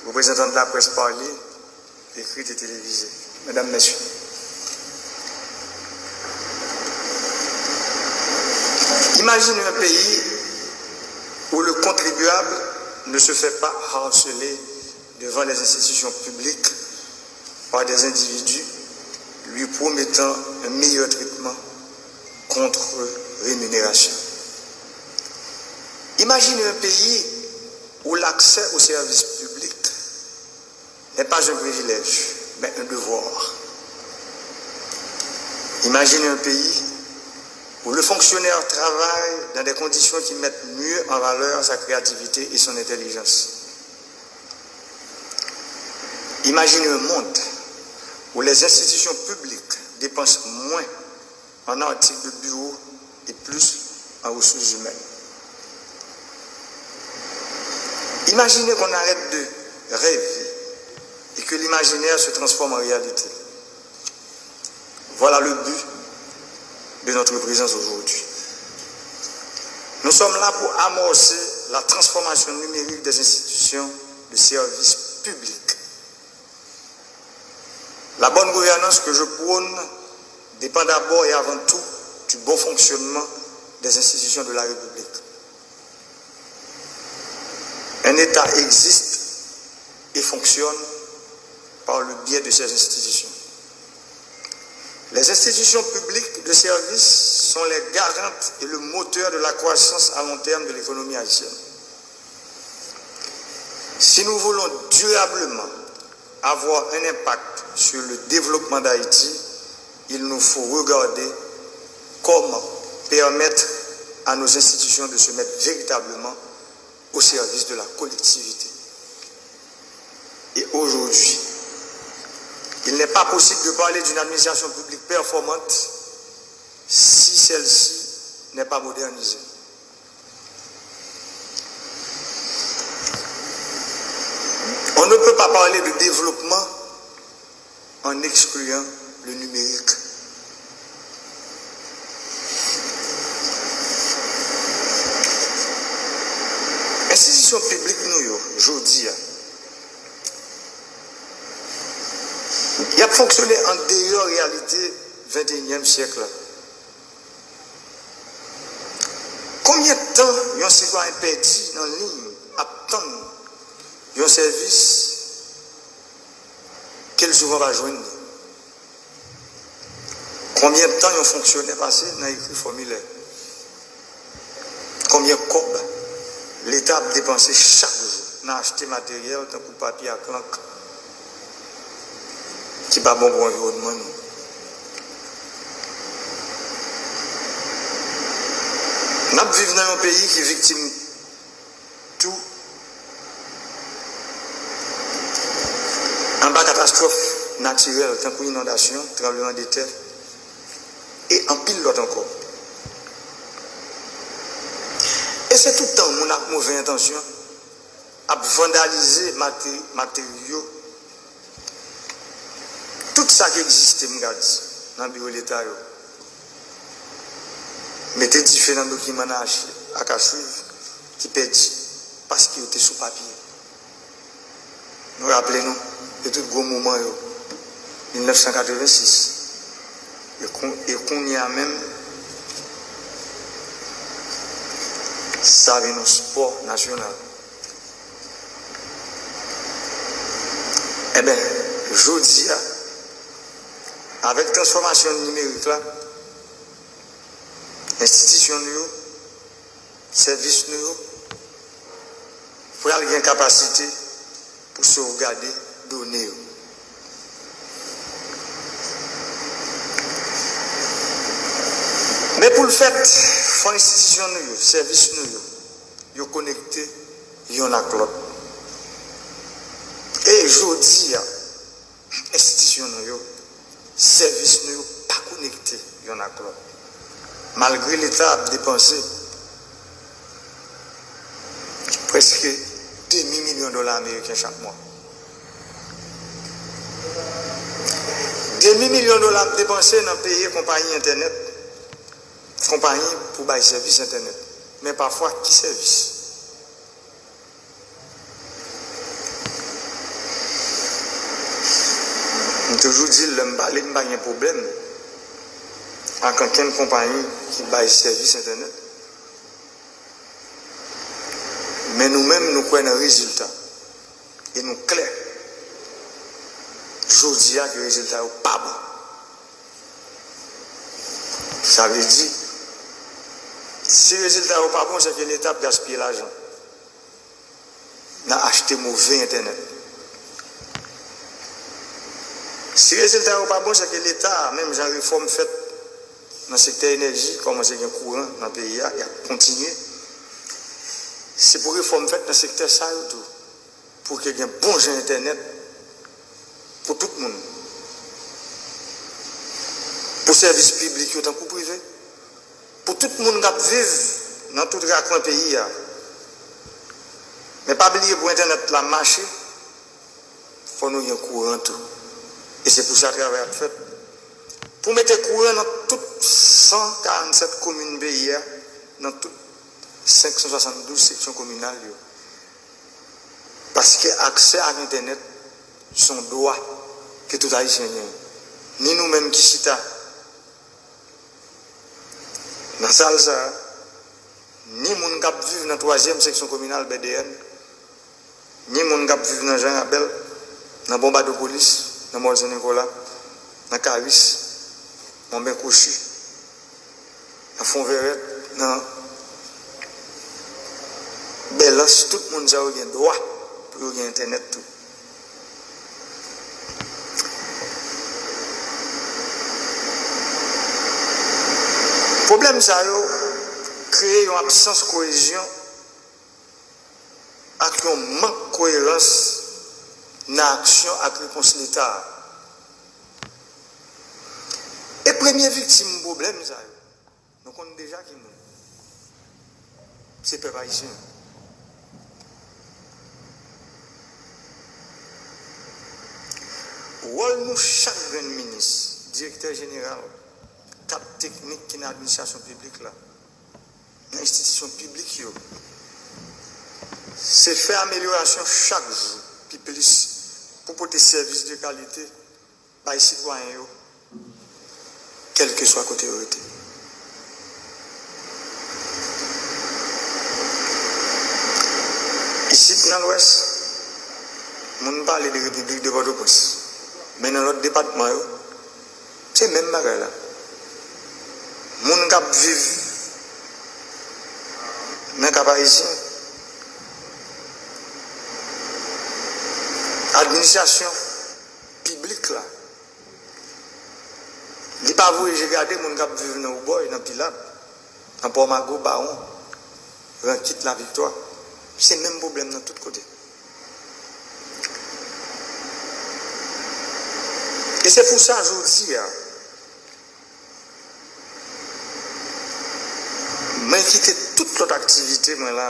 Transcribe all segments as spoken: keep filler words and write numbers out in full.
Reprezantan de la presse parlée, écrite et télévisée. Mesdames, Messieurs, imaginez un pays où le contribuable ne se fait pas harceler devant les institutions publiques par des individus lui promettant un meilleur traitement contre rémunération. Imaginez un pays où l'accès aux services publics n'est pas un privilège, mais un devoir. Imaginez un pays où le fonctionnaire travaille dans des conditions qui mettent mieux en valeur sa créativité et son intelligence. Imaginez un monde où les institutions publiques dépensent moins en articles de bureau et plus en ressources humaines. Imaginez qu'on arrête de rêver et que l'imaginaire se transforme en réalité. Voilà le but de notre présence aujourd'hui. Nous sommes là pour amorcer la transformation numérique des institutions de service public. La bonne gouvernance que je prône dépend d'abord et avant tout du bon fonctionnement des institutions de la République. Un État existe et fonctionne par le biais de ses institutions. Les institutions publiques de service sont les garantes et le moteur de la croissance à long terme de l'économie haïtienne. Si nous voulons durablement avoir un impact sur le développement d'Haïti, il nous faut regarder comment permettre à nos institutions de se mettre véritablement au service de la collectivité. Et aujourd'hui, il n'est pas possible de parler d'une administration publique performante si celle-ci n'est pas modernisée. On ne peut pas parler de développement en excluant le numérique. Enstitisyon piblik nou yo, jodi a, y ap fonksyone andeyò reyalite venteyinyèm syèk la. Konbyen tan yon sitwayen pèdi nan liy ap tann yon sèvis ke l souvan pa jwenn li? Konbyen tan yon fonksyonè pase nan ekri fòmilè? Konbyen kòb Leta ap depanse chak jou nan achte materyèl tankou papye ak lank ki pa bon pou anviwònman nou? N ap viv nan yon peyi ki viktim tou anba katastwòf natirèl tankou inondasyon, tranblemanndetè e anpil lòt ankò. E se tout tan moun ak move entansyon ap vandalize mate-, materyo, tout sa ki egziste, m ka di, nan biwo Leta yo. Mete dife nan dokiman nan achiv ak achiv ki pèdi paske yo te sou papye. Nou raple nou de tout gwo moman yo, mil nèf san katrevensis. E kon-, e kounye a menm, sa vin yon spò nasyonal. Enben, jodi a, avèk transfòmasyon nimerik la, enstitisyon nou yo, sèvis nou yo, pral gen kapasite pou sovgade done yo. Men pou l fèt, fò enstitisyon nou yo, sèvis nou yo, yo konekte yonn ak lòt. E jodi a, enstitisyon nou yo, sèvis nou yo pa konekte yonn ak lòt. Malgre Leta ap depanse prèske demi milyon dola ameriken chak mwa. Demi milyon dola ap depanse nan peye konpayi entènèt, konpayi pou bay sèvis entènèt. Men pafwa, ki sèvis? Toujou di l, lè m pale, m pa gen pwoblèm ak ankenn konpayi ki bay sèvis entènèt. Men nou menm, nou kwè nan rezilta. E nou klè jodi a ke rezilta yo pa bon. Sa vle di, si rezilta yo pa bon, se ke Leta ap gaspiye lajan nan achte move entènèt. Si rezilta yo pa bon, se ke Leta, menm jan refòm fèt nan sektè enèji, kòmanse gen kouran nan peyi a, y ap kontinye. Se pou refòm fèt nan sektè sa yo tou, pou ke gen bon jan entènèt pou tout moun, pou sèvis piblik yo tankou prive, pou tout moun k ap viv nan tout rakwen peyi a. Men pa bliye, pou entènèt la mache, fò nou gen kouran tou. E se pou sa travay ap fèt. Pou mete kouran nan tout san karannsèt komin peyi a, nan tout senk san swasanndouz seksyon kominal yo. Paske aksè ak entènèt se yon dwa ke tout Ayisyen genyen. Ni nou menm ki chita nan sal sa a, ni moun k ap viv nan twazyèm seksyon kominal, B D N, ni moun k ap viv nan Jan Rabèl, nan Bonbadopolis, nan Mòn Sen Nikola, nan Karis, Mòn Ben Kwochi, nan Fonvèrèt, nan Bèlans, tout moun sa yo gen dwa pou yo gen entènèt tou. Pwoblèm sa yo kreye yon absans koyezyon ak yon mank koyerans nan aksyon ak repons Leta a. E premye viktim pwoblèm sa yo, nou konn deja ki moun. Se pèp ayisyen. Wòl nou chak grenn minis, direktè jeneral, kad teknik ki nan administrasyon piblik la, nan enstitisyon piblik yo, se fè amelyorasyon chak jou pi plis pou pote sèvis de kalite bay sitwayen yo, kèlkeswa kote yo rete. Isit nan Lwès, moun pale de Repiblik de Pòtoprens, men nan lòt depatman yo, se menm bagay la. Moun k ap viv nan Kap Ayisyen, administrasyon piblik la, li pa voye je gade moun k ap viv nan Wobòy, nan Pilab, nan Pòmago, Bawon, Rankit, Laviktwa. Se menm pwoblèm nan tout kote. E se pou sa, jodi a, mwen kite tout lòt aktivite mwen la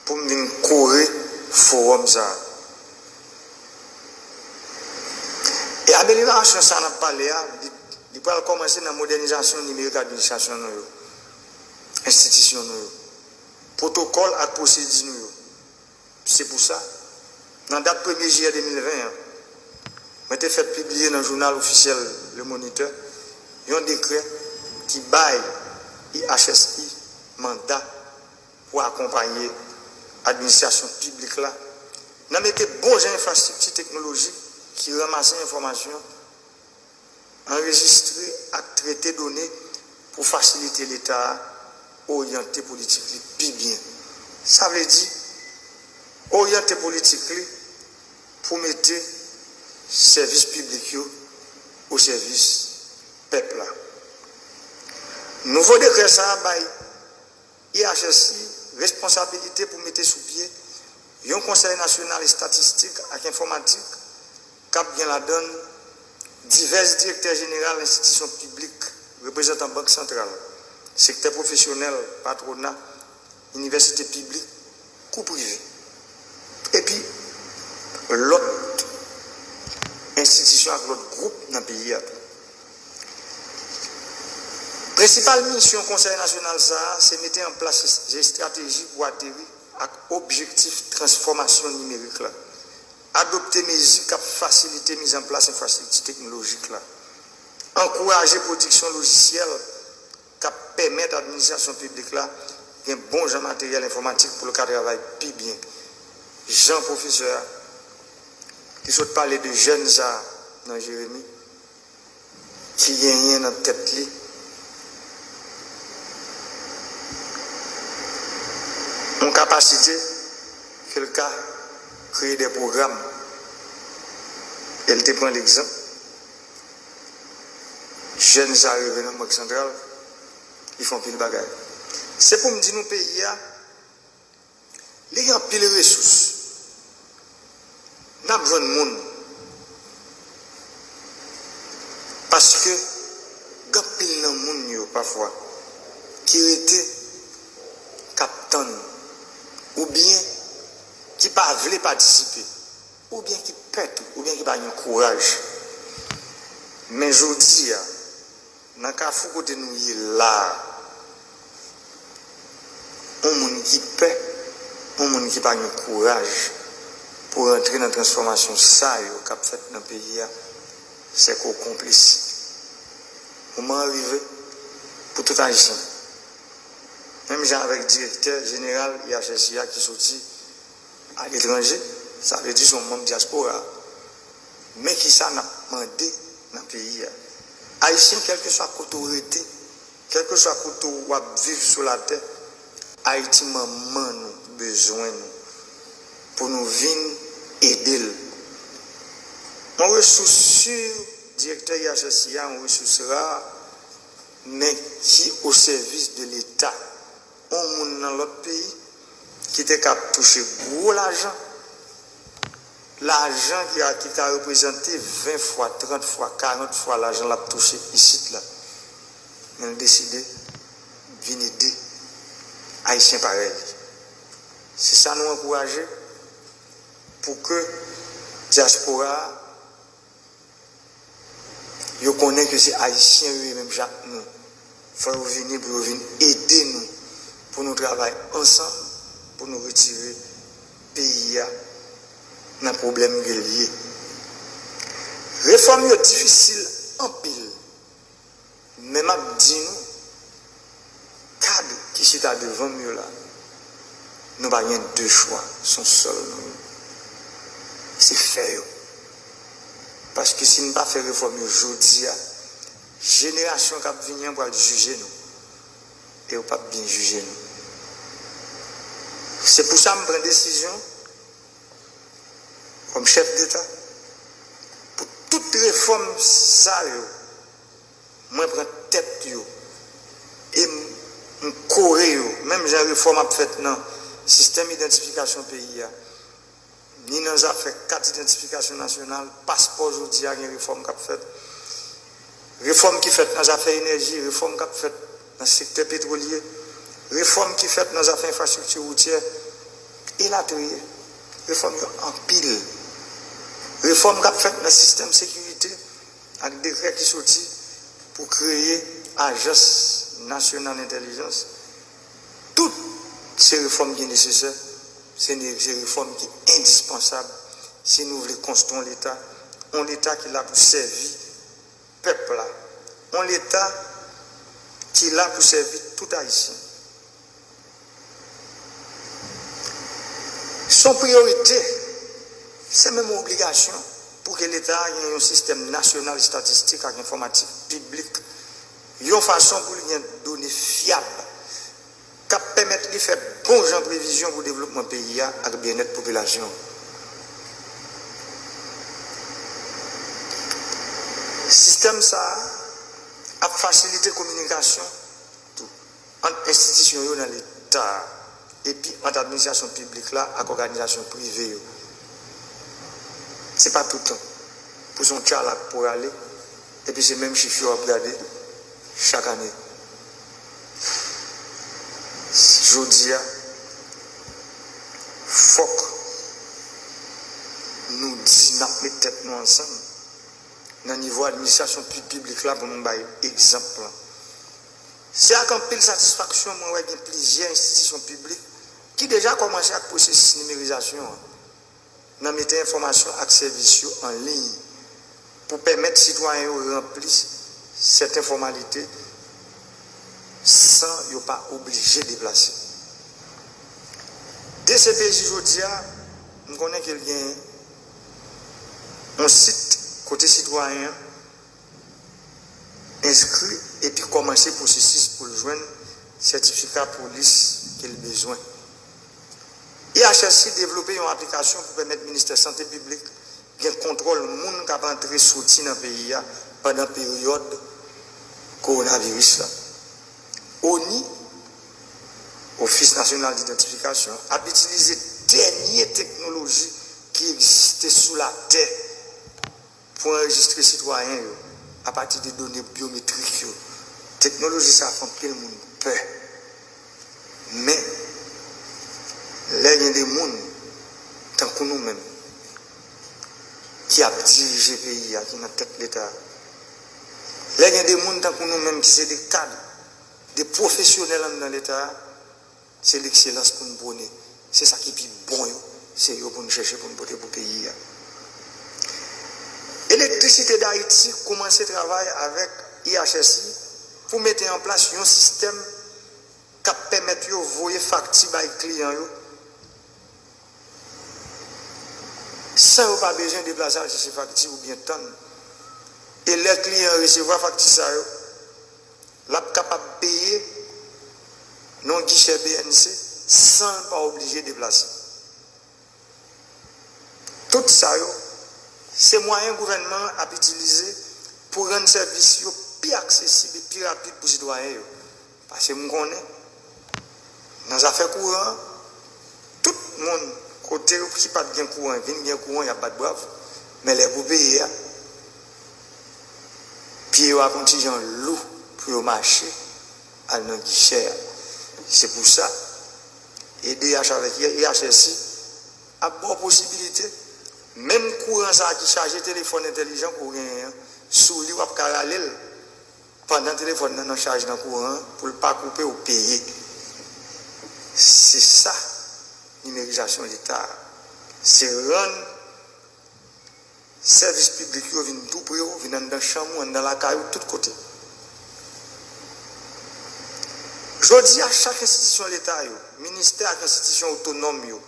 pou m vin kore fowòm sa a. E amelyorasyon sa a n ap pale a, li, li pral kòmanse nan modènizasyon nimerik administrasyon nou yo, enstitisyon nou yo, pwotokòl ak pwosedi nou yo. Se pou sa, nan dat premye jiyè de mil ven an, mwen te fèk pibliye nan jounal ofisyèl Le Moniteur yon dekrè ki bay I H S I manda pou akonpaye administrasyon piblik la nan mete bon jan enfrastrikti teknolojik ki ranmase enfòmasyon, anrejistre ak trete done pou fasilite Leta a oryante politik li pi byen. Sa vle di, oryante politik li pou mete sèvis piblik yo o sèvis pèp la. Nouvo dekrè sa a bay I H S I responsabilite pou mete sou pye yon Konsèy Nasyonal Estatistik ak Enfòmatik k ap gen ladan l divès direktè jeneral enstitisyon piblik, reprezantan Bank Santral, sektè pwofesyonèl, patwona, inivèsite piblik kou prive, epi lòt enstitisyon ak lòt gwoup nan peyi a tou. Prensipal misyon Konsèy Nasyonal sa a, se mete an plas estrateji pou ateri ak objektif transfòmasyon nimerik la, Adopte mezi k ap fasilite mizanplas enfrastrikti teknolojik la. Ankouraje pwodiksyon lojisyèl k ap pèmèt administrasyon piblik la gen bon jan materyèl enfòmatik pou l ka travay pi byen. Jan pwofesè a, ki sot pale de jèn sa a nan Jeremi, ki genyen nan tèt li yon kapasite ke l ka kreye de pwogram. E l te pran legzanp jèn sa a rive nan Bank Santral, li fè anpil bagay. Se pou m di nou peyi a, li gen anpil resous. N ap jwenn moun. Paske gen anpil nan moun yo pafwa ki rete, k ap tann, oubyen ki pa vle patisipe, oubyen ki pè tou, oubyen ki pa gen kouraj. Men jodi a, nan kafou kote nou ye la a, yon moun ki pè, yon moun ki pa gen kouraj pou rantre nan transfòmasyon sa yo k ap fèt nan peyi a, se ke w konplis. Moman an rive pou tout Ayisyen. Menm jan avèk direktè jeneral I H S I a ki soti aletranje, sa vle di se yon manm dyaspora. Men kisa n ap mande nan peyi a? Ayisyen, kèlkeswa kote w rete, kèlkeswa kote w ap viv sou latè, Ayiti manman nou bezwen nou pou nou vin ede l. Yon resous si, direktè I H S I a, yon resous ra, men ki o sèvis de Leta. Yon moun nan lòt peyi ki te ka ap touche gwo lajan, lajan ki a, ki ka reprezante ven fwa, trant fwa, karant fwa lajan l ap touche isit la. Men l deside vin ede Ayisyen parèy li. Se sa nou ankouraje pou ke dyaspora a yo konnen ke se Ayisyen yo ye menm jan ak nou. Fò yo vini pou yo vin ede nou, pou nou travay ansanm, pou nou retire peyi a nan pwoblèm ke l ye. Refòm yo difisil anpil, men m ap di nou, kad ki chita devan m yo la, nou pa gen de chwa, se yon sèl nou ye. Se fè yo. Paske si n pa fè refòm yo jodi a, jenerasyon k ap vini an pral jije nou. E yo p ap byen jije nou. Se pou sa m pran desizyon, kòm chèf deta, pou tout refòm sa yo, mwen pran tèt yo e m, m kore yo, menm jan refòm ap fèt nan sistèm idantifikasyon peyi a, ni nan zafè kat idantifikasyon nasyonal, paspò, jodi a gen refòm k ap fèt, refòm ki fèt nan zafè enèji, refòm k ap fèt nan sektè petwolye, refòm ki fèt nan zafè enfrastrikti woutyè, elatriye. Refòm yo anpil. Refòm k ap fèt nan sistèm sekirite, ak dekrè ki soti pou kreye Ajans Nasyonal Entèlijans, tout se refòm ki nesesè, se ne, se refòm ki endispansab si nou vle konstwi yon Leta, yon Leta ki la pou sèvi pèp la, yon Leta ki la pou sèvi tout Ayisyen. Se yon priyorite, se menm yon obligasyon pou ke Leta a gen yon sistèm nasyonal estatistik ak enfòmatik piblik, yon fason pou li gen done fyab k ap pèmèt li fè bon jan previzyon pou devlopman peyi a ak byennèt popilasyon an. Sistèm sa a ap fasilite kominikasyon tou ant enstitisyon yo nan Leta a, epi ant administrasyon piblik la ak òganizasyon prive yo. Se pa toutan pou se yon tchalak pou rale, epi se menm chif yo w ap gade chak ane. Jodi a, fòk nou di n ap met tèt nou ansanm nan nivo administrasyon pi-, piblik la pou nou bay egzanp lan. Se ak anpil satisfaksyon mwen wè gen plizyè enstitisyon piblik ki deja kòmanse ak pwosesis nimerizasyon an. nan mete enfòmasyon ak sèvis yo an liy pou pèmèt sitwayen yo ranpli sèten fòmalite san yo pa oblije deplase. D C P J jodi a, m konnen ke l gen yon sit kote sitwayen an enskri epi kòmanse pwosesis pou l jwenn sètifika polis ke l bezwen. I H S I devlope yon aplikasyon pou pèmèt Ministè Sante Piblik gen kontwòl moun k ap antre soti nan peyi a pandan peryòd kowonaviris la. O N I, Office National d'Identification, ap itilize dènye teknoloji ki egziste sou latè pou anrejistre sitwayen yo apati de done byometrik yo. Teknoloji sa a fè anpil moun pè. Men, lè gen de moun tankou nou menm ki ap dirije peyi a, ki nan tèt Leta a, lè gen de moun tankou nou menm ki se de kad, de pwofesyonèl anndan Leta a, se lekselans pou n pwone. Se sa ki pi bon yo, se yo pou n chèche pou n pote pou peyi a. Elektrisite Dayiti kòmanse travay avèk I H S I pou mete an plas yon sistèm k ap pèmèt yo voye fakti bay kliyan yo san yo pa bezwen deplase al chèche fakti oubyen tann. E lè kliyan an resevwa fakti sa yo, l ap kapab peye nan yon gichè B N C san l pa oblije deplase. Tout sa yo, se mwayen gouvènman an ap itilize pou rann sèvis yo pi aksesib e pi rapid pou sitwayen yo. Paske m konnen, nan zafè kouran an, tout moun kote ki pa t gen kouran vin gen kouran, y ap bat bravo. Men lè pou peye a, pye yo ap yon ti jan lou pou yo mache al nan gichè a. Se pou sa, E D H avèk I H S I ap ba w posibilite, menm kouran sa a ki chaje telefòn entèlijan ke w genyen an, sou li w ap ka rale l pandan telefòn nan nan chaj nan kouran an, pou l pa koupe, w peye. Se sa, nimerizasyon Leta a. Se rann sèvis piblik yo vin tou pre w, vin anndan chanm ou, anndan lakay ou, tout kote. Jodi a, chak enstitisyon Leta yo, ministè ak enstitisyon otonòm yo,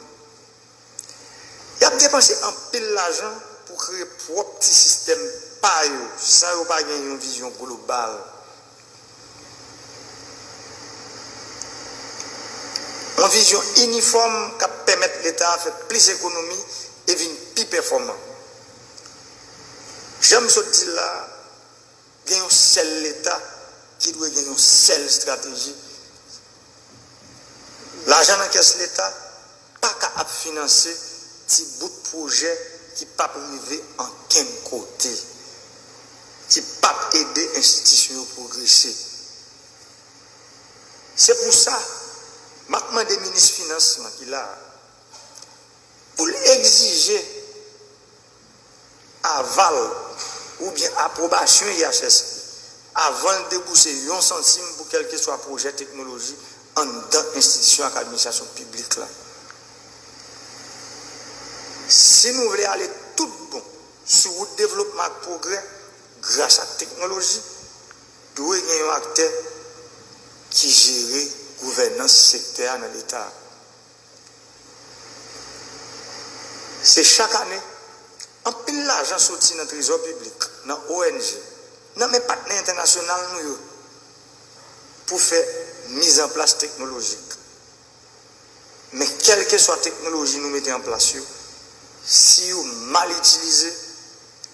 y ap depanse anpil lajan pou kreye pwòp ti sistèm pa yo, san yo pa gen yon vizyon global. Yon vizyon inifòm k ap pèmèt Leta a fè plis ekonomi e vin pi pèfòman. Jan m sot di l la a, gen yon sèl Leta ki dwe gen yon sèl estrateji. Lajan nan kès Leta pa ka ap finanse ti bout pwojè ki p ap rive ankenn kote, ki p ap ede enstitisyon yo pwogrese. Se pou sa, m ap mande minis finans lan ki la a, pou l egzije aval oubyen apwobasyon I H S I avan l debouse yon santim pou kèlkeswa pwojè teknoloji anndan enstitisyon ak administrasyon piblik la. Si nou vle ale tout bon sou wout devlopman ak pwogrè, gras ak teknoloji, dwe gen yon aktè ki jere gouvènans sektè a nan Leta a. Se chak ane, anpil lajan soti nan trezò piblik, nan O N G, nan men patnè entènasyonal nou yo, pou fè mizanplas teknolojik. Men kèlkeswa teknoloji nou mete an plas yo, si yo mal itilize,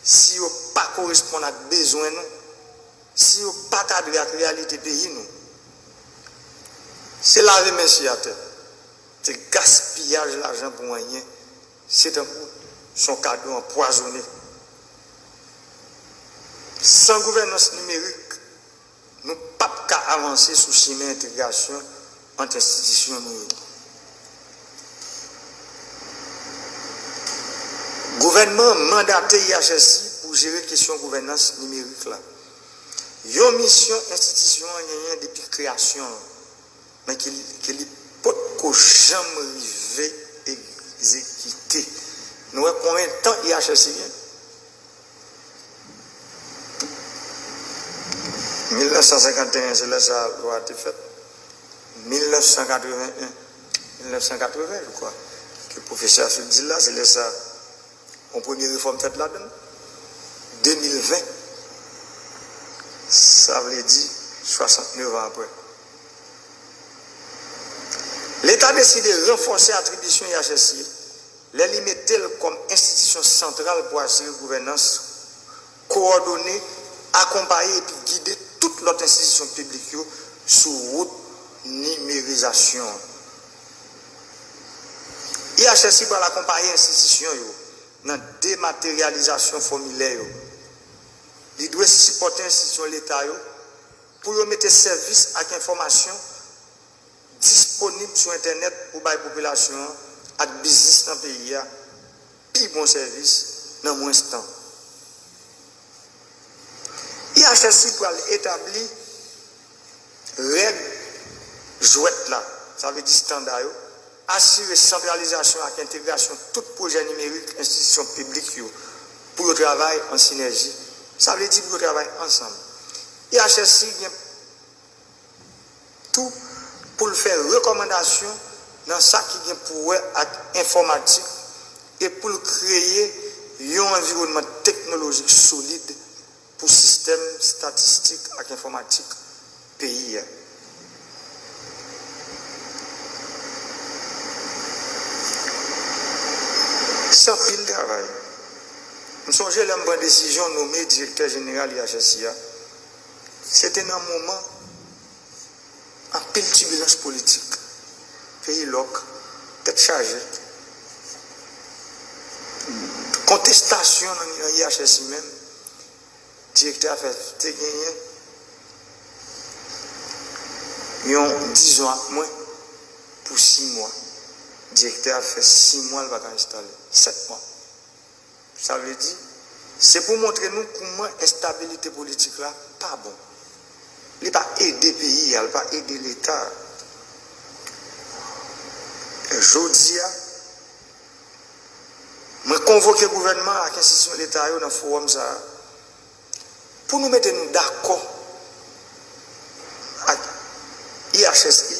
si yo pa koresponn ak bezwen nou, si yo pa kadre ak reyalite peyi nou, se lave men sye atè. Se gaspiyaj lajan pou anyen. Se tankou se yon kado anpwazonnen. San gouvènans nimerik, nou p ap ka avanse sou chimen entegrasyon ant enstitisyon nou yo. Gouvènman an mandate I H S I pou jere kesyon gouvènans nimerik la. Yon misyon enstitisyon an genyen depi kreyasyon l, men ke, ke li potko janm rive egzekite. Wè konbyen tan I H S I gen? Mil nèf san senkanteyen, se lè sa lwa a te fèt. Mil nèf san katreven en, mil nèf san katreven, je crois, ke pwofesè a sot di l la, se lè sa yon premye refòm fèt ladan l. De mil ven, sa vle di swasantnèf an apre. Leta deside ranfòse atribisyon I H S I lè li mete l kòm enstitisyon santral pou asire gouvènans, kowòdone, akonpaye epi gide tout lòt enstitisyon piblik yo sou wout nimerizasyon an. I H S I pral akonpaye enstitisyon yo nan demateryalizasyon fòmilè yo. Li dwe sipòte enstitisyon leta yo pou yo mete sèvis ak enfòmasyon disponib sou entènèt pou bay popilasyon an ak biznis nan peyi a pi bon sèvis nan mwens tan. I H S I pral etabli règ jwèt la, sa vle di estanda yo, asire santralizasyon ak entegrasyon tout pwojè nimerik enstitisyon piblik yo pou yo travay an sinèji, sa vle di pou yo travay ansanm. I H S I gen tou pou l fè rekòmandasyon nan sa ki gen pou wè ak enfòmatik e pou l kreye yon anviwònman teknolojik solid pou sistèm estatistik ak enfòmatik peyi a. Se anpil travay. M sonje lè m pran desizyon nome direktè jeneral I H S I a, se te nan moman anpil tibilans politik, peyi lòk, tèt chaje. Kontestasyon nan, nan I H S I menm, direktè a fè te genyen yon dizon ak mwen pou sis mwa. Direktè a fè sis mwa l pa ka enstale. Sèt mwa. Sa vle di, se pou montre nou kouman enstabilite politik la pa bon. Li pa ede peyi a, li pa ede Leta a. Jodi a, mwen konvoke gouvènman ak enstitisyon Leta yo nan fowòm sa a pou nou mete nou dakò ak I H S I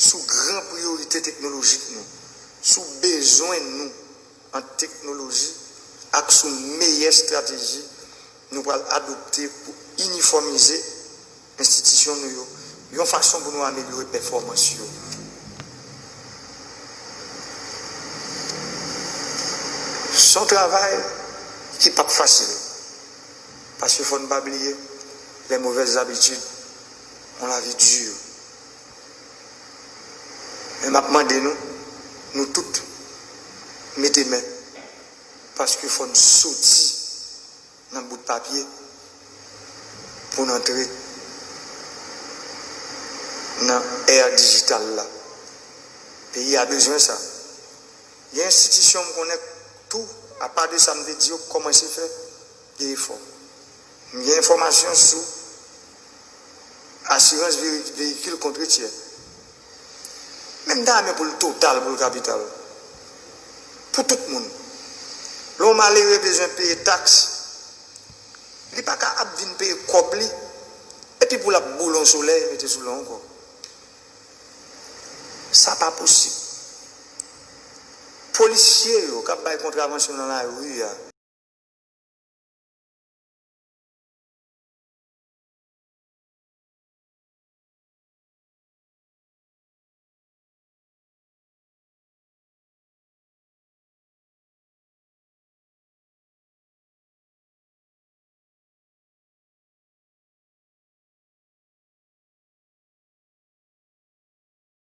sou gran priyorite teknolojik nou, sou bezwen nou an teknoloji ak sou meyè estrateji nou pral adopte pou inifòmize enstitisyon nou yo yon fason pou nou amelyore pèfòmans yo. Se yon travay ki p ap fasil, paske fò n pa bliye, les mauvaises habitudes ont la vie dure. Men m ap mande nou, nou tout, mete men, paske fò n soti nan bout papye pou n antre nan è dijital la. Peyi a bezwen sa. Gen enstitisyon m konnen tou, apa de sa m te di yo, kòmanse fè de efò. M gen enfòmasyon sou asirans veri-, veyikil kont retyè. Men m ta renmen pou l total, pou l kapital. Pou tout moun. Lè yon malere bezwen peye taks, li pa ka ap vin peye kòb li, epi pou l ap boule yon solèy mete sou li ankò. Sa pa posib. Polisye yo k ap bay kontravansyon nan lari a,